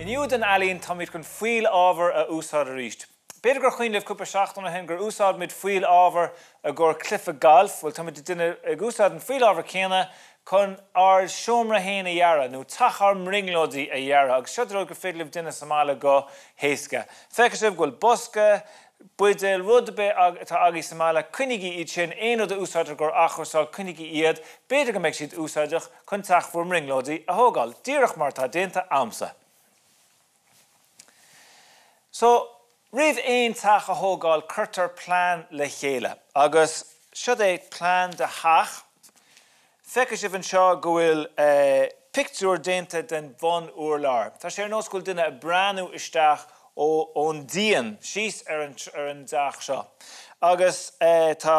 Inniu don ealaín táimid chun fuíoll ábhair a úsáid arís. B'fhéidir gur chuimhin libh cúpla seachtain ó shin gur úsáid muid fuíoll ábhair i gcomhair cluiche gailf. Bhuel táimid ag déanamh, ag úsáid an fuíoll ábhair céanna chun ár seomra féin a dhearadh nó teach ár mbrionglóidí a dhearadh agus seo rud gur féidir libh déanamh sa mbaile go héasca. Feicfidh sibh go bhfuil bosca, buidéal, rud ar bith atá agaibh sa mbaile, coinnígí iad sin, aon rud a úsáidtear i gcomhair athchúrsáil, coinnígí iad, b'fhéidir go mbeidh siad úsáideach chun teach bhur mbrionglóidí a thógáil, díreach mar atá déanta a'msa. So, roimh aon teach a thógáil, cuirtear plean le chéile, agus seod é plean de theach. Feicfidh sibh anseo go bhfuil pictiúr déanta den bhun urlár. Tá sé ar nós go bhfuil duine ag breathnú isteach ó ón díon síos ar an ar an dteach seo. Agus tá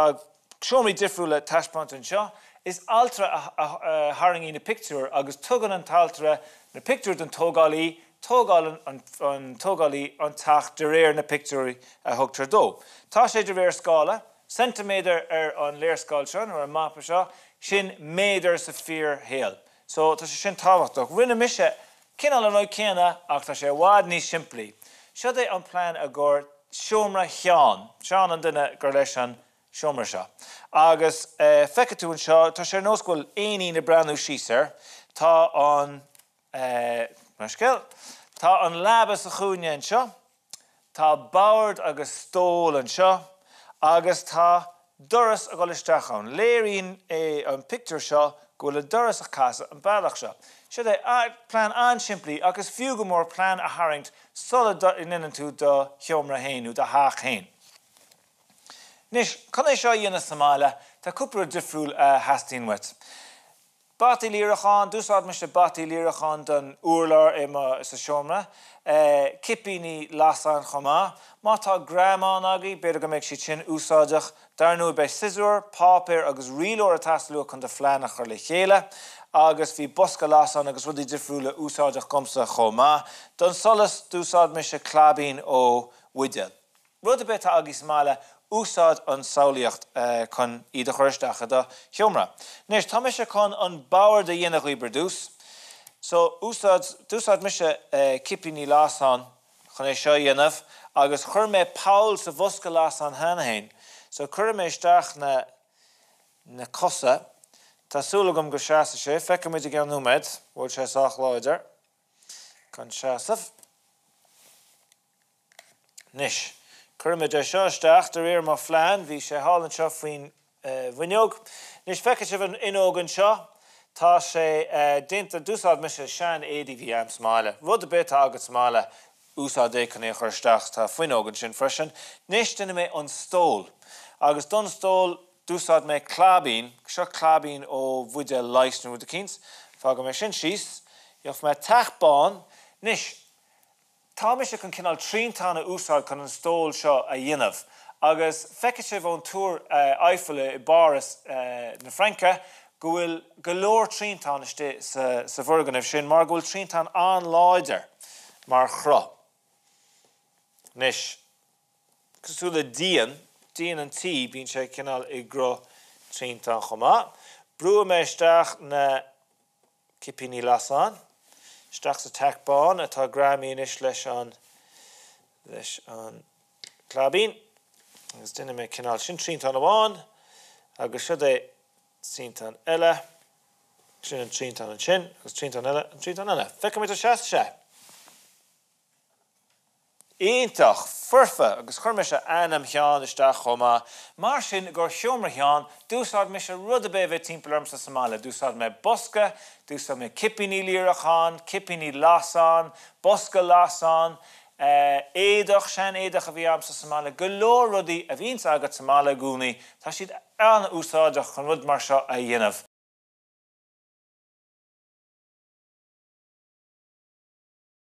seomraí difriúla taispeánta anseo. Is ailtire a tharraingíonn na pictiúir agus tugann an t-ailtire na pictiúir don tógálaí, tógálann an tógálaí an teach de réir na pictiúirí a thugtar dó. Tá sé de réir scála. Ceintiméadar ar an léarscáil seo, nó ar an mapa seo, sin méadar sa fíor-shaol. So, tá sé sin tábhachtach. Rinne mise cineál an rud céanna ach tá sé i bhfad níos simplí. Seod é an plean i gcomhair seomra Sheáin. Seán an duine gur leis an seomra seo. Agus feicfidh tú anseo, tá sé ar nós go bhfuil éinín ag breathnú síos air. Tá an, mo scéal. Tá an leaba sa chúinne anseo. Tá bord agus stól anseo agus tá doras ag dul isteach ann. Léiríonn é an pictiúr seo go bhfuil an doras ag casadh an bealach seo. Seod é plean an-simplí ach is fiú go mór plean a tharraingt sula ndéanann tú do sheomra féin nó do theach féin. Anois, chun é seo a dhéanamh sa mbaile, tá cúpla rud difriúil a theastaíonn uait. Bataí líreacháin, D'úsáid mise bataí líreacháin don urlár i mo sa seomra. Cipíní lasán chomh maith. Má tá greamáin agaibh, b'fhéidir go mbeidh siad sin úsáideach. Dar ndóigh beidh siosúr, páipéar agus rialóir ag teastáil uait chun do phlean a chur le chéile. Agus bhí bosca lasán agus rudaí difriúla úsáideach dhomsa chomh maith. Don solas, d'úsáid mise claibín ó bhuidéal. Rud ar bith atá agaibh sa mbaile, úsáid an samhlaíocht chun iad a chur isteach i do sheomra. Anois, tá mise chun an bord a dhéanamh dhaoibh ar dtús. So, úsáid, d'úsáid mise cipíní lasán chun é seo a dhéanamh agus chuir mé poll sa bhosca lasán cheana féin. So, cuirfidh mé isteach na, na cosa. Tá súil agam go seasfaidh sé. Feicfidh muid i gceann nóiméad. Bhfuil sé sách láidir chun seasamh? Anois, cuirfimid é seo isteach de réir mo phlean. Bhí sé thall anseo faoin bhfuinneog. Anois, feicfidh sibh an fhuinneog anseo. Tá sé déanta, d'úsáid mise sean éadaí a bhí a'm sa mbaile. Rud ar bith atá agat sa mbaile, úsáid é chun é a chur isteach. Tá fuinneog ansin freisin. Anois, déanfaidh mé an stól. Agus don stól, d'úsáid mé claibín. Seo claibín ó bhuidéal leighis nó rud eicínt. Fágfaidh mé sin síos. Gheobhaidh mé teach bán. Anois, Tá mise chun cineál triantán a úsáid chun an stól seo a dhéanamh agus feicfidh sibh ón Túr Eiffel i bPáras na Fraince go bhfuil go leor triantán istigh sa bhfoirgneamh sin mar go bhfuil triantán an-láidir mar chruth. Anois, cosúil le díon, díon an tí, bíonn sé cineál i gcruth triantán chomh maith. Brúfaidh mé isteach na. Cipíní lasán isteach sa teach bán atá greamaithe anois leis an leis an claibín agus déanfaidh mé cineál sin triantán amháin agus seod é triantán eile sin an triantán ansin agus triantán eile an triantán eile. Feicfimid an seasfaidh sé. Iontach! Foirfe! Agus chuir mise ainm Sheáin isteach chomh maith. Mar sin, i gcomhair sheomra Sheáin, d'úsáid mise rud ar bith a bhí timpeall ormsa sa mbaile. D'úsáid mé bosca, d'úsáid mé cipíní líreacháin, cipíní lasán, bosca lasán, éadach, sean-éadach a bhí a'msa sa mbaile, go leor rudaí a bhíonns agat sa mbaile i gcónaí, tá siad an-úsáideach chun rud mar seo a dhéanamh.